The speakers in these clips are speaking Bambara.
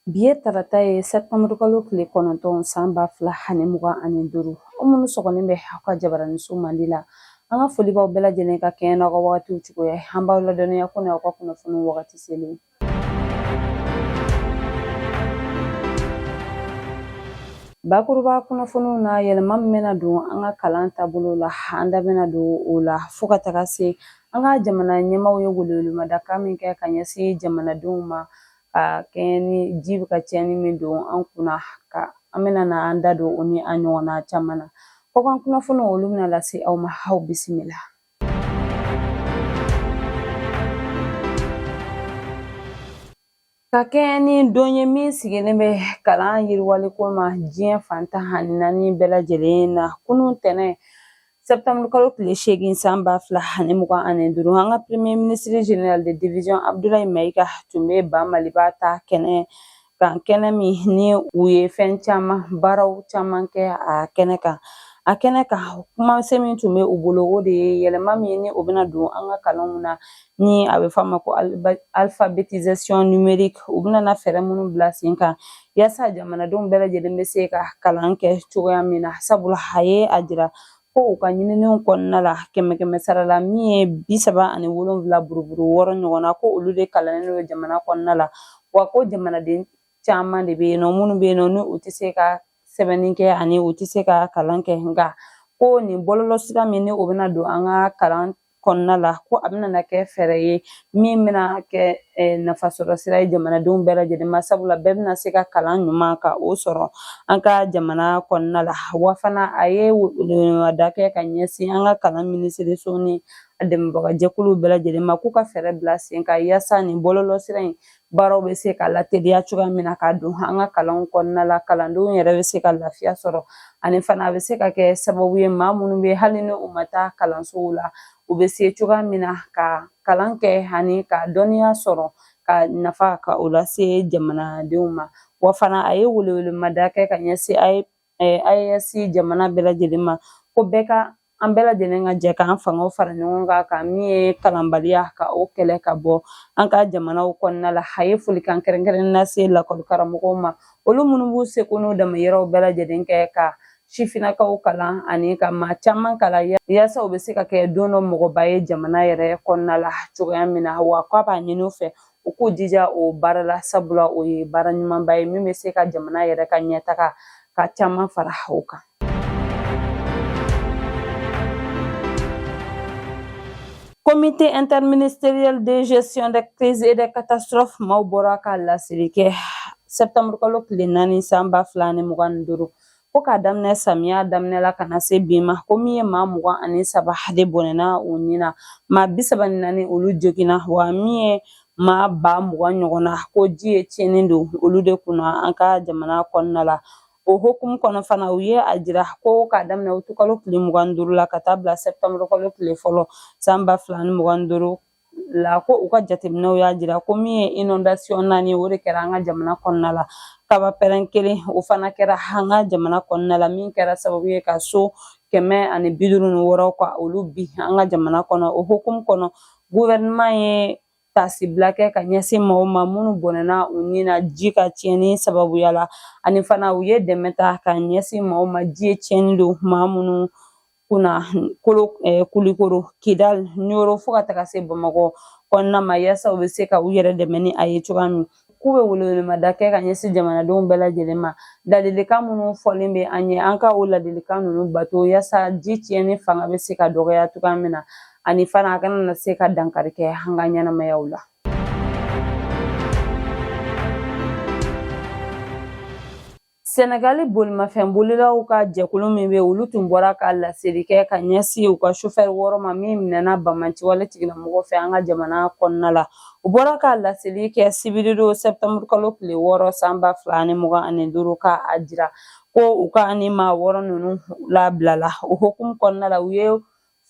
Bi ye tarata ye sɛtanburukalo tile 9 san 2025. Aw minnu sɔgɔlen bɛ aw ka jabaraniso mandi la, an ka foli b'aw bɛɛ lajɛlen ka kɛɲɛ n'aw ka wagatiw cogoya ye. An b'aw ladɔnniya ko nin y'aw ka kunnafoniw wagati selen. Bakuruba kunnafoniw na, yɛlɛma min bɛna don an ka kalan taabolo la, an da bɛna don o la fo ka taga se an ka jamana ɲɛmaaw ye welewelemadakan min kɛ ka ɲɛsin jamanadenw ma ka kɛɲɛ ni ji bɛ ka tiɲɛni min don an kunna, ka an bɛna na an da don o ni a ɲɔgɔnna caman na. Kɔkan kunnafoniw, olu bɛna lase aw ma. Aw bisimila. Ka kɛɲɛ ni don ye min sigilen bɛ kalan yiriwaliko ma diɲɛ fan 14 bɛɛ lajɛlen na, kunun tɛnɛn sɛtanburukalo tile 8 san 2025, an ka premier ministre général de division Abdoulaye Maïga tun bɛ ba Maliba ta kɛnɛ kan, kɛnɛ min ni u ye fɛn caman, baaraw caman kɛ a kɛnɛ kan. A kɛnɛ kan, kumasen min tun bɛ u bolo, o de ye yɛlɛma min ni o bɛna don an ka kalanw na, ni a bɛ fɔ a ma ko alphabétisation numérique. U bɛna na fɛɛrɛ minnu bila sen kan yaasa jamanadenw bɛɛ lajɛlen bɛ se ka kalan kɛ cogoya min na, sabula a ye a jira ko u ka ɲininiw kɔnɔna la, kɛmɛ kɛmɛ sara la, min ye 37.6 ɲɔgɔn na, ko olu de kalannen don jamana kɔnɔna la, wa ko jamanaden caman de bɛ yen nɔ minnu bɛ yen nɔ ni u tɛ se ka sɛbɛnni kɛ ani u tɛ se ka kalan kɛ. Nka ko nin bɔlɔlɔsira min ni o bɛna don an ka kalan kɔnɔna la, ko a bɛna na kɛ fɛɛrɛ ye min bɛna kɛ nafasɔrɔ sira ye jamanadenw bɛɛ lajɛlen ma, sabula bɛɛ bɛna se ka kalan ɲuman ka o sɔrɔ an ka jamana kɔnɔna la. Wa fana a ye welemada kɛ ka ɲɛsin an ka kalan minisiriso ni a dɛmɛbaga jɛkuluw bɛɛ lajɛlen ma, k'u ka fɛɛrɛ bila sen kan yaasa nin bɔlɔlɔsira in baaraw bɛ se ka lateliya cogoya min na ka don an ka kalanw kɔnɔna la, kalandenw yɛrɛ bɛ se ka lafiya sɔrɔ, ani fana a bɛ se ka kɛ sababu ye maa minnu bɛ hali ni u ma taa kalansow la, u bɛ se cogoya min na ka kalan kɛ ani ka dɔnniya sɔrɔ ka nafa ka o lase jamanadenw ma. Wa fana a ye welewelemada kɛ ka ɲɛsin AES jamana bɛɛ lajɛlen ma, ko bɛɛ ka an bɛɛ lajɛlen ka jɛ k'an fangaw fara ɲɔgɔn kan ka min ye kalanbaliya ka o kɛlɛ ka bɔ an ka jamanaw kɔnɔna la. A ye folikan kɛrɛnkɛrɛnnen lase lakɔli karamɔgɔw ma, olu minnu b'u seko n'u damayiraw bɛɛ lajɛlen kɛ ka sifinnakaw kalan ani ka maa caman kalan yaasa u bɛ se ka kɛ don dɔ mɔgɔba ye jamana yɛrɛ kɔnɔna la cogoya min na. Wa k'a b'a ɲini u fɛ u k'u jija o baara la, sabula o ye baara ɲumanba ye min bɛ se ka jamana yɛrɛ ka ɲɛtaga ka caman fara o kan. Comité interministériel de gestion des crises et des catastrophes maaw bɔra ka laseli kɛ septembre kalo tile 4 san 2025, ko k'a daminɛ samiya daminɛ la ka na se bi ma, ko min ye maa 23 de bɔnɛna u ni na, maa 34 olu joginna, wa min ye maa 20,000 ɲɔgɔn na, ko ji ye tiɲɛni don olu de kunna an ka jamana kɔnɔna la. O hukumu kɔnɔ fana, u ye a jira ko k'a daminɛ utukalo tile 25 la ka taa bila sɛptanburu kalo tile 1 san 2025 la, ko u ka jateminɛw y'a jira ko min ye inondation naani, o de kɛra an ka jamana kɔnɔna la. Kabapɛrɛn kelen, o fana kɛra an ka jamana kɔnɔna la, min kɛra sababu ye ka so 156 ka olu bin an ka jamana kɔnɔ. O hukumu kɔnɔ, gouvernement ye taasibila kɛ ka ɲɛsin maaw ma minnu bɔnɛna u ni na ji ka tiɲɛni sababuya la, ani fana u ye dɛmɛ ta ka ɲɛsin maaw ma ji ye tiɲɛni don maa minnu kunna kolo Kulikoro, Kidal, Ɲoro fo ka taga se Bamakɔ kɔnɔna ma, yaasa u bɛ se ka u yɛrɛ dɛmɛ ni a ye cogoya min. K'u bɛ welewelemada kɛ ka ɲɛsin jamanadenw bɛɛ lajɛlen ma, ladilikan minnu fɔlen bɛ an ye, an ka o ladilikan ninnu bato yaasa ji tiɲɛni fanga bɛ se ka dɔgɔya cogoya min na, ani fana a kana na se ka dankari kɛ an ka ɲɛnamayaw la. Sɛnɛgali bolimafɛn bolilaw ka jɛkulu min bɛ, olu tun bɔra ka laseli kɛ ka ɲɛsin u ka sofɛri 6 ma min minɛna banbaanciwale tigilamɔgɔ fɛ an ka jamana kɔnɔna la. U bɔra ka laseli kɛ sibiridon sɛptanburu kalo tile 6 san 2025, ka a jira ko u ka ni maa 6 ninnu labilala. O hukumu kɔnɔna la, u ye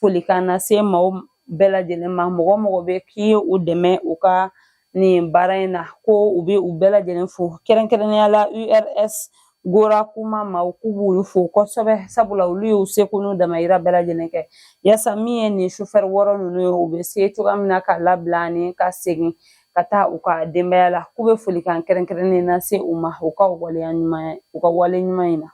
folikan lase maaw bɛɛ lajɛlen ma, mɔgɔ mɔgɔ bɛ k'i ye u dɛmɛ u ka nin baara in na, ko u bɛ u bɛɛ lajɛlen fo, kɛrɛnkɛrɛnnenya la URS Gora kuma maaw, k'u b'olu fo kosɛbɛ, sabula olu y'u seko n'u damayira bɛɛ lajɛlen kɛ yaasa min ye nin sofɛri 6 ninnu ye, u bɛ se cogoya min na ka labila ani ka segin ka ka taa u ka denbaya la, k'u bɛ folikan kɛrɛnkɛrɛnnen lase u ma u ka waleya ɲuman u ka wale ɲuman in na.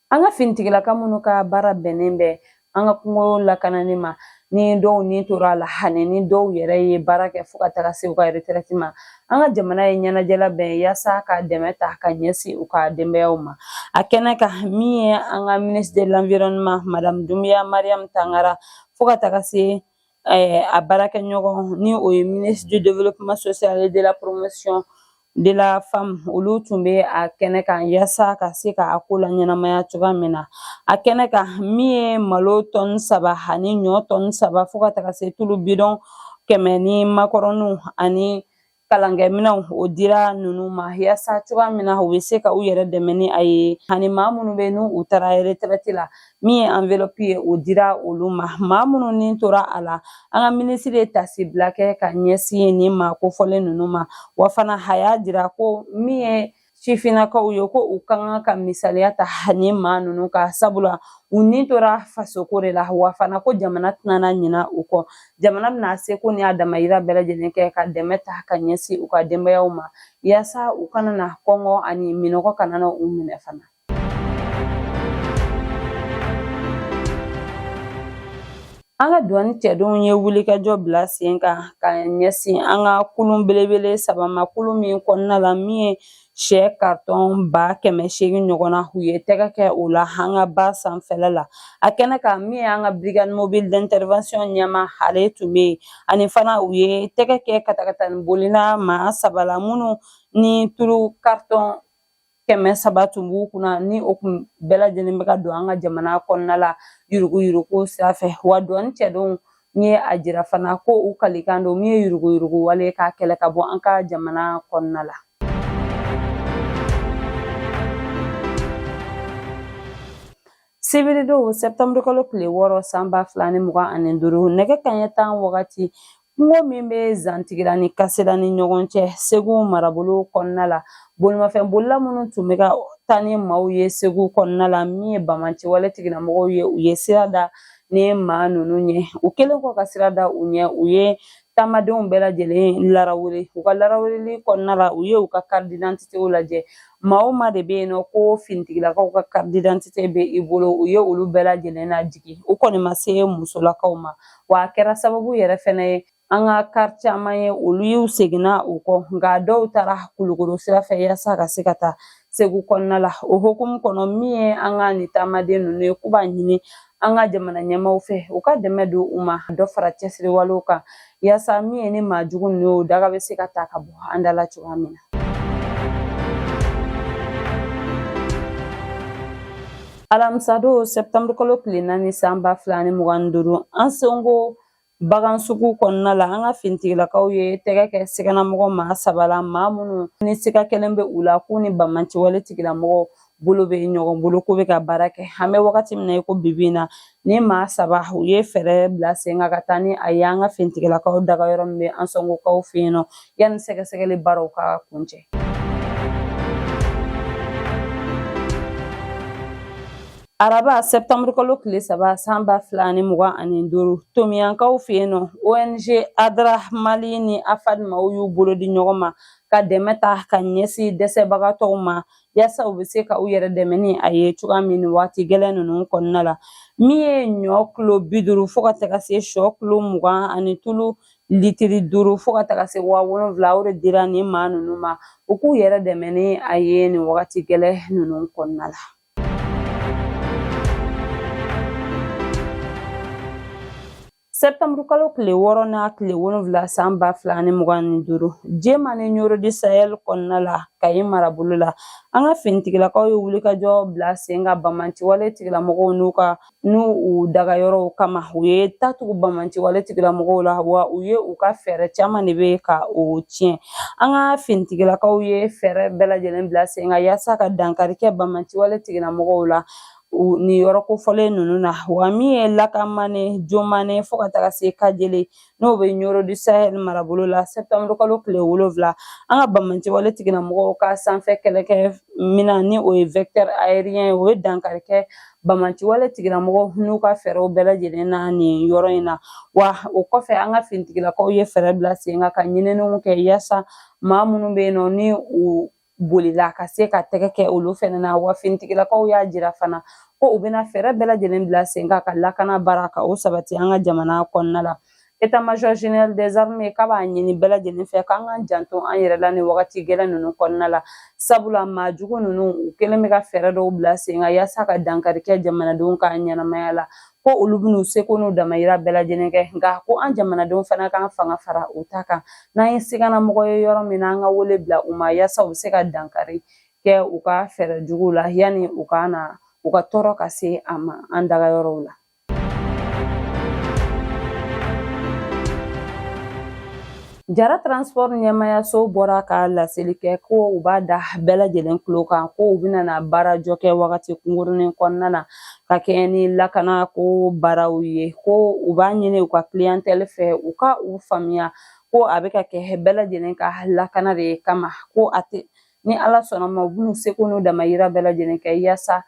An ka finitigilaka minnu ka baara bɛnnen bɛ an ka kungo lakanani ma, ni dɔw ni tora a la ani ni dɔw yɛrɛ ye baara kɛ fo ka taga se u ka retraite ma, an ka jamana ye ɲɛnajɛ labɛn yaasa ka dɛmɛ ta ka ɲɛsin u ka denbayaw ma. A kɛnɛ kan, min ye an ka ministre de l'environnement madame Doumbia Mariam Tangara, fo ka taga se a baarakɛɲɔgɔn ni o ye ministre du développement social et de la promotion de la femme, olu tun bɛ a kɛnɛ kan yaasa ka se ka a ko la ɲɛnamaya cogoya min na. A kɛnɛ kan, min ye malo tɔni 3 ani ɲɔ tɔni 3 fo ka taga se tulu bidɔn 100 ni makɔrɔniw ani kalankɛminɛnw, o dira ninnu ma yaasa cogoya min na u bɛ se ka u yɛrɛ dɛmɛ ni a ye. Ani maa minnu bɛ n'u u taara retraite la, min ye enveloppe ye, o dira olu ma. Maa minnu ni tora a la, an ka minisiri ye tasibila kɛ ka ɲɛsin nin maa kofɔlen ninnu ma. Wa fana a y'a jira ko min ye sifinnakaw ye, ko u ka kan ka misaliya ta nin maa ninnu kan, sabula u ni tora fasoko de la. Wa fana ko jamana tɛna na ɲina u kɔ, jamana bɛna seko ni a damayira bɛɛ lajɛlen kɛ ka dɛmɛ ta ka ɲɛsin u ka denbayaw ma yaasa u kana na kɔngɔ ani minɔgɔ kana na u minɛ fana. An ka duwani cɛdenw ye wulikajɔ bila sen kan ka ɲɛsin an ka kulun belebele 3 ma, kulun min kɔnɔna la min ye sɛ karitɔn 800 ɲɔgɔn na, u ye tɛgɛ kɛ o la an ka ba sanfɛla la. A kɛnɛ kan, min ye an ka brigade mobile d'intervention ɲɛmaa, ale tun bɛ yen. Ani fana u ye tɛgɛ kɛ katakatani bolila maa 3 la, minnu ni tulu karitɔn 300 tun b'u kunna, ni o kun bɛɛ lajɛlen bɛ ka don an ka jamana kɔnɔna la yuruguyurugu sira fɛ. Wa duwani cɛdenw ye a jira fana ko u kalikan don min ye yuruguyurugu wale k'a kɛlɛ ka bɔ an ka jamana kɔnɔna la. Sibiridon sɛptanburu kalo tile 6 san 2025, nɛgɛ kanɲɛ 10 wagati, kungo min bɛ Zantigila ni Kasela ni ɲɔgɔn cɛ Segu marabolo kɔnɔna la, bolimafɛn bolila minnu tun bɛ ka taa ni maaw ye Segu kɔnɔna la, min ye banbaanciwale tigilamɔgɔw ye, u ye sira da ni maa ninnu ɲɛ. U kɛlen kɔ ka sira da u ɲɛ, u ye taamadenw bɛɛ lajɛlen larawele. U ka laraweleli kɔnɔna la, u ye u ka carte d'identitéw lajɛ. Maa o maa de bɛ yen nɔ ko finitigilakaw ka carte d'identité bɛ i bolo, u ye olu bɛɛ lajɛlen lajigin. U kɔni ma se musolakaw ma. Wa a kɛra sababu yɛrɛ fɛnɛ ye an ka kari caman ye, olu y'u seginna u kɔ, nka dɔw taara Kulukoro sira fɛ yaasa ka se ka taa Segu kɔnɔna la. O hukumu kɔnɔ, min ye an ka nin taamaden ninnu ye, k'u b'a ɲini an ka jamana ɲɛmaaw fɛ u ka dɛmɛ don u ma, dɔ fara cɛsiriwalew kan yaasa min ye ni maa jugu ninnu ye, o daga bɛ se ka ta ka bɔ an da la cogoya min na. Alamisadon sɛptanburu kalo tile 4 san 2025, Ansongo bagan sugu kɔnɔna la, an ka finitigilakaw ye tɛgɛ kɛ siganamɔgɔ maa 3 la, maa minnu ni siga kɛlen bɛ u la k'u ni banbaanciwale tigilamɔgɔw bolo bɛ ɲɔgɔn bolo, k'u bɛ ka baara kɛ. An bɛ wagati min na i ko bibi in na, ni maa 3, u ye fɛɛrɛ bila sen kan ka taa ni a ye an ka finitigilakaw daga yɔrɔ min bɛ Ansongokaw fɛ yen nɔ, yanni sɛgɛsɛgɛli baaraw ka kuncɛ. Araba sɛptanburu kalo tile 3 san 2025, Tomiyankaw fɛ yen nɔ, ONG ADRA Mali ni AFAD maaw y'u bolo di ɲɔgɔn ma ka dɛmɛ ta ka ɲɛsin dɛsɛbagatɔw ma yaasa u bɛ se ka u yɛrɛ dɛmɛ ni a ye cogoya min nin waati gɛlɛn ninnu kɔnɔna la. Min ye ɲɔ kilo 50 fo ka taga se sɔ kilo 20 ani tulu litiri 5 fo ka taga se 7000, o de dira nin maa ninnu ma u k'u yɛrɛ dɛmɛ ni a ye nin wagati gɛlɛn ninnu kɔnɔna la. Sɛptanburu kalo tile 6 n'a tile 7 san 2025, Jema ni Nioro du Sahel kɔnɔna la, Kayi marabolo la, an ka finitigilakaw ye wulikajɔ bila sen kan banbaanciwale tigilamɔgɔw n'u ka n'u u dagayɔrɔw kama. U ye ta tugu banbaanciwale tigilamɔgɔw la, wa u ye u ka fɛɛrɛ caman de bɛ ka o tiɲɛ. An ka finitigilakaw ye fɛɛrɛ bɛɛ lajɛlen bila sen kan yaasa ka dankari kɛ banbaanciwale tigilamɔgɔw la. Nin yɔrɔ kofɔlen ninnu na, wa min ye Lakamane, Jomane fo ka taga se Kajele, n'o bɛ Ɲɔrɔ du Sahel marabolo la, sɛptanburu kalo tile 7, an ka banbaanciwale tigilamɔgɔw ka sanfɛ kɛlɛkɛ minan, ni o ye vecteur aérien ye, o ye dankari kɛ banbaanciwale tigilamɔgɔw n'u ka fɛɛrɛw bɛɛ lajɛlen na nin yɔrɔ in na. Wa o kɔfɛ, an ka finitigilakaw ye fɛɛrɛ bila sen kan ka ɲininiw kɛ yaasa maa minnu bɛ yen nɔ, ni u bolila, ka se ka tɛgɛ kɛ olu fɛnɛ na. Wa finitigilakaw y'a jira fana ko u bɛna fɛɛrɛ bɛɛ lajɛlen bila sen kan ka lakana baara ka o sabati an ka jamana kɔnɔna la. État-major général des armées k'a b'a ɲini bɛɛ lajɛlen fɛ k'an k'an janto an yɛrɛ la nin wagati gɛlɛn ninnu kɔnɔna la, sabula maa jugu ninnu, u kɛlen bɛ ka fɛɛrɛ dɔw bila sen kan yaasa ka dankari kɛ jamanadenw ka ɲɛnamaya la. Ko olu bɛn'u seko n'u damayira bɛɛ lajɛlen kɛ, nka ko an jamanadenw fana k'an fanga fara u ta kan. N'an ye siganamɔgɔ ye yɔrɔ min na, an ka wele bila u ma yaasa u bɛ se ka dankari kɛ u ka fɛɛrɛ juguw la yanni u ka na u ka tɔɔrɔ ka se a ma an dagayɔrɔw la. Jara Transport ɲɛmayaso bɔra ka laseli kɛ ko u b'a da bɛɛ lajɛlen tulo kan ko u bɛna na baarajɔ kɛ wagati kunkurunin kɔnɔna na ka kɛɲɛ ni lakana ko baaraw ye. Ko u b'a ɲini u ka clientèle fɛ, u ka u faamuya ko a bɛ ka kɛ bɛɛ lajɛlen ka lakana de kama. Ko a tɛ ni Ala sɔnna ma, u bɛn'u seko n'u damayira bɛɛ lajɛlen kɛ yaasa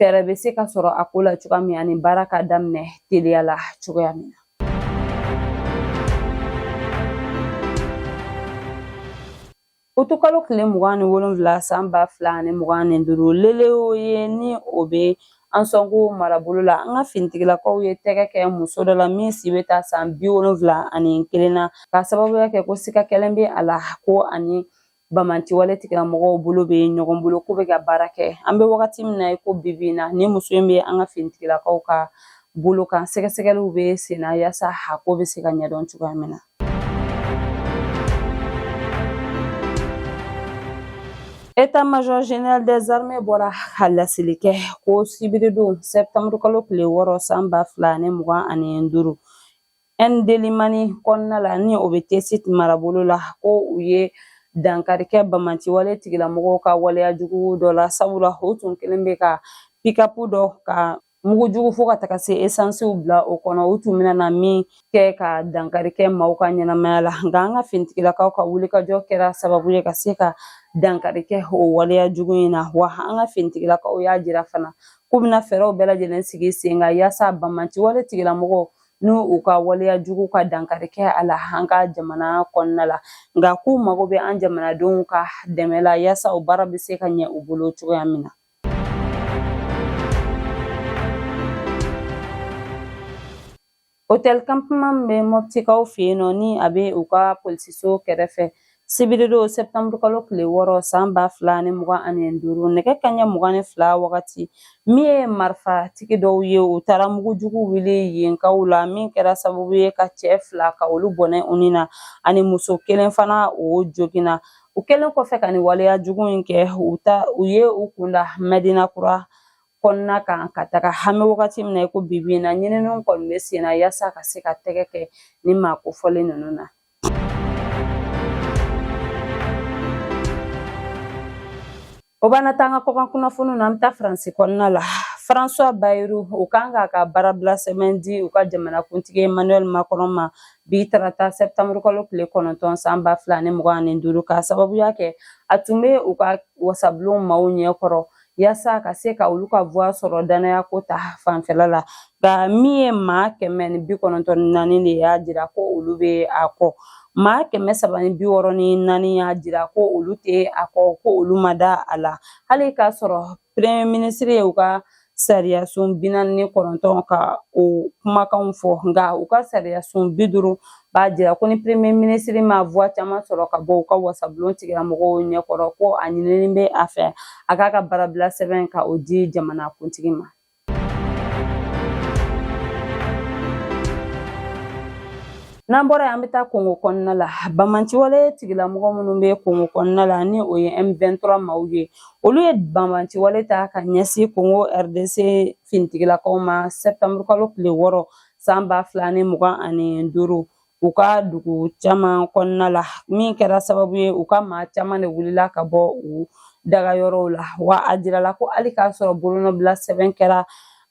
fɛɛrɛ bɛ se ka sɔrɔ a ko la cogoya min, ani baara ka daminɛ teliya la cogoya min na. Utukalo tile 27 san 2025, Leleho ye, ni o bɛ Ansɔngo marabolo la, an ka finitigilakaw ye tɛgɛ kɛ muso dɔ la min si bɛ taa san 71 na, k'a sababuya kɛ ko siga kɛlen bɛ a la ko ani banbaanciwale tigilamɔgɔw bolo bɛ ɲɔgɔn bolo, k'u bɛ ka baara kɛ. An bɛ wagati min na i ko bi bi in na, ni muso in bɛ an ka finitigilakaw ka bolo kan, sɛgɛsɛgɛliw bɛ senna yaasa a ko bɛ se ka ɲɛdɔn cogoya min na. État-major général des armées bɔra ka laseli kɛ ko sibiridon septembre kalo tile 6 san 2025, Indelimani kɔnɔna la, ni o bɛ Tesit marabolo la, ko u ye dankari kɛ banbaanciwale tigilamɔgɔw ka waleya jugu dɔ la, sabula o tun kɛlen bɛ ka pikapu dɔ ka mugujugu fo ka taga se esansiw bila o kɔnɔ, u tun bɛna na min kɛ ka dankari kɛ maaw ka ɲɛnamaya la. Nka an ka finitigilakaw ka wulikajɔ kɛra sababu ye ka se ka dankari kɛ o waleya jugu in na. Wa an ka finitigilakaw y'a jira fana k'u bɛna fɛɛrɛw bɛɛ lajɛlen sigi sen kan yaasa banbaanciwale tigilamɔgɔw n'u u ka waleya jugu ka dankari kɛ a la an ka jamana kɔnɔna la. Nka k'u mago bɛ an jamanadenw ka dɛmɛ la yaasa o baara bɛ se ka ɲɛ u bolo cogoya min na. Hôtel Campement bɛ Moptikaw fɛ yen nɔ, ni a bɛ u ka polisiso kɛrɛfɛ, sibiridon septembre kalo tile 6 san 2025, nɛgɛ kanɲɛ 22 wagati, min ye marifatigi dɔw ye, u taara mugujugu wuli yenkaw la, min kɛra sababu ye ka cɛ 2 ka olu bɔnɛ u ni na, ani muso kelen fana o joginna. U kɛlen kɔfɛ ka nin waleya jugu in kɛ, u ye u kunda Mɛdina Kura kɔnɔna kan ka taga. Hami wagati min na i ko bi bi in na, ɲininiw kɔni bɛ sen na yaasa ka se ka tɛgɛ kɛ ni maa kofɔlen ninnu na. O b'an na taa an ka kɔkan kunnafoniw na. An bɛ taa Faransi kɔnɔna la. François Bayrou, o kan k'a ka baarabila sɛbɛn di u ka jamanakuntigi Emmanuel Macron ma bi tarata septembre kalo tile 9 san 2025, k'a sababuya kɛ a tun bɛ u ka wasabulon maaw ɲɛkɔrɔ yaasa ka se ka olu ka voix sɔrɔ danaya ko ta fanfɛla la. Nka min ye maa 194 de y'a jira ko olu bɛ a kɔ, maa 364 y'a jira ko olu tɛ a kɔ, ko olu ma da a la, hali k'a sɔrɔ premier ministre ye u ka sariyasun 49 ka o kumakanw fɔ. Nka u ka sariyasun 50 b'a jira ko ni premier ministre ma voix caman sɔrɔ ka bɔ u ka wasabulon tigilamɔgɔw ɲɛkɔrɔ, ko a ɲininen bɛ a fɛ a k'a ka baarabila sɛbɛn ka o di jamanakuntigi ma. N'an bɔra yen, an bɛ taa Kongo kɔnɔna la. Banbaanciwale tigilamɔgɔ minnu bɛ Kongo kɔnɔna la, ni o ye M23 maaw ye, olu ye banbaanciwale ta ka ɲɛsin Kongo RDC finitigilakaw ma septembre kalo tile 6 san 2025, u ka dugu caman kɔnɔna la, min kɛra sababu ye u ka maa caman de wulila ka bɔ u dagayɔrɔw la. Wa a jirala ko hali k'a sɔrɔ bolonɔbila sɛbɛn kɛra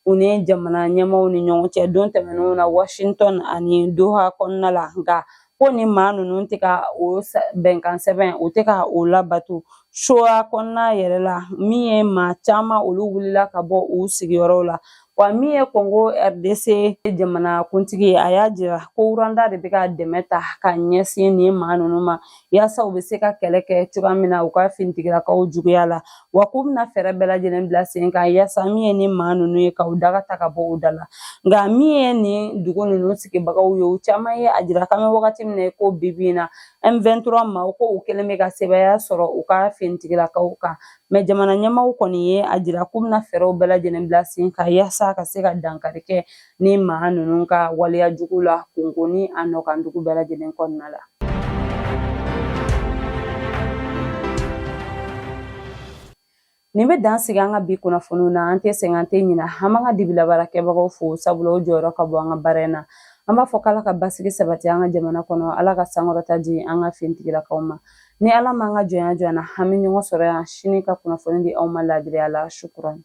u ni jamana ɲɛmaaw ni ɲɔgɔn cɛ don tɛmɛnenw na Washington ani Doha kɔnɔna la, nka ko ni maa ninnu tɛ ka o bɛnkan sɛbɛn, u tɛ ka o labato. Soa kɔnɔna yɛrɛ la, min ye maa caman olu wulila ka bɔ u sigiyɔrɔw la. Wa min ye Kongo RDC jamana kuntigi ye, a y'a jira ko Rwanda de bɛ ka dɛmɛ ta ka ɲɛsin nin maa ninnu ma yaasa u bɛ se ka kɛlɛ kɛ cogoya min na u ka finitigilakaw juguya la. Wa k'u bɛna fɛɛrɛ bɛɛ lajɛlen bila sen kan yaasa min ye nin maa ninnu ye ka u daga ta ka bɔ u da la. Nka min ye nin dugu ninnu sigibagaw ye, u caman ye a jira k'an bɛ wagati min na i ko bi bi in na, M23 maaw ko u kɛlen bɛ ka sebaaya sɔrɔ u ka finitigilakaw kan. Mɛ jamana ɲɛmaaw kɔni ye a jira k'u bɛna fɛɛrɛw bɛɛ lajɛlen bila sen kan yaasa ka se ka dankari kɛ ni maa ninnu ka waleya jugu la Kongo ni a nɔkan dugu bɛɛ lajɛlen kɔnɔna la. Nin bɛ dan sigi an ka bi kunnafoniw na. An tɛ sɛgɛn, an tɛ ɲina, an b'an ka dibila baarakɛbagaw fo, sabula o jɔyɔrɔ ka bon an ka baara in na. An b'a fɔ k'Ala ka basigi sabati an ka jamana kɔnɔ, Ala ka sankɔrɔta di an ka finitigilakaw ma. Ni Ala m'an ka jɔnya jɔ an na, an bɛ ɲɔgɔn sɔrɔ yan sini ka kunnafoni di aw ma laadiriya la. Sukuran.